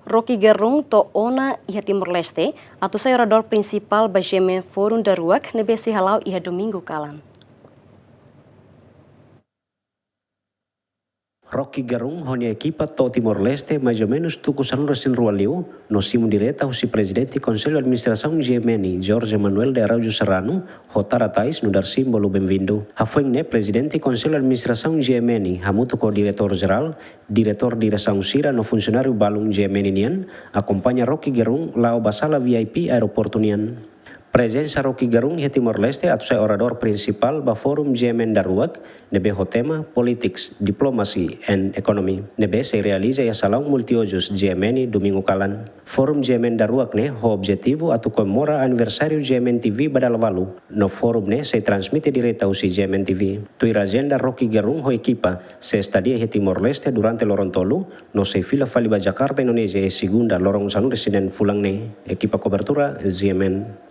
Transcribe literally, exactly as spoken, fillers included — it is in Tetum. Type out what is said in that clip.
Rocky Gerung to'o ona iha Timor-Leste, atu sai oradór prinsipál ba GMN Forum daruak ne'ebé sei hala'o iha Domingu kalan. Rocky Gerung ho nia ekipa to'o Timor-Leste maizumenus tuku sanulu-resin-rua liu, no simu direta husi Prezidente Konsellu Administrasaun GMN, Jorge Manuel de Araújo Serrano, ho tara tais nu'udar símbolu benvindu. Hafoin ne'e Prezidente Konsellu Administrasaun GMN, hamutuk ho Diretór Jerál, Diretór Diresaun sira no funsionáriu balun GMN nian, akompaña Rocky Gerung la'o ba sala V I P aeroportu nian. Prezensa Rocky Gerung iha Timor-Leste atu sai oradór prinsipál ba Forum GMN daruak, ne'ebé ho tema Politics, Diplomacy and Economy, ne'ebé sei realiza iha Salaun Multiuzus GMN Domingu kalan. Forum GMN daruak ne'e ho objetivu atu komemora aniversáriu GMN T V ba dala valu, no forum ne'e sei transmite direta husi GMN T V. Tuir ajenda, Rocky Gerung ho ekipa sei estadia iha Timor-Leste durante loron tolu, no sei fila fali ba Jakarta, Indonézia iha Segunda, loron sanulu-resin-neen fulan ne'e. Ekipa kobertura, GMN.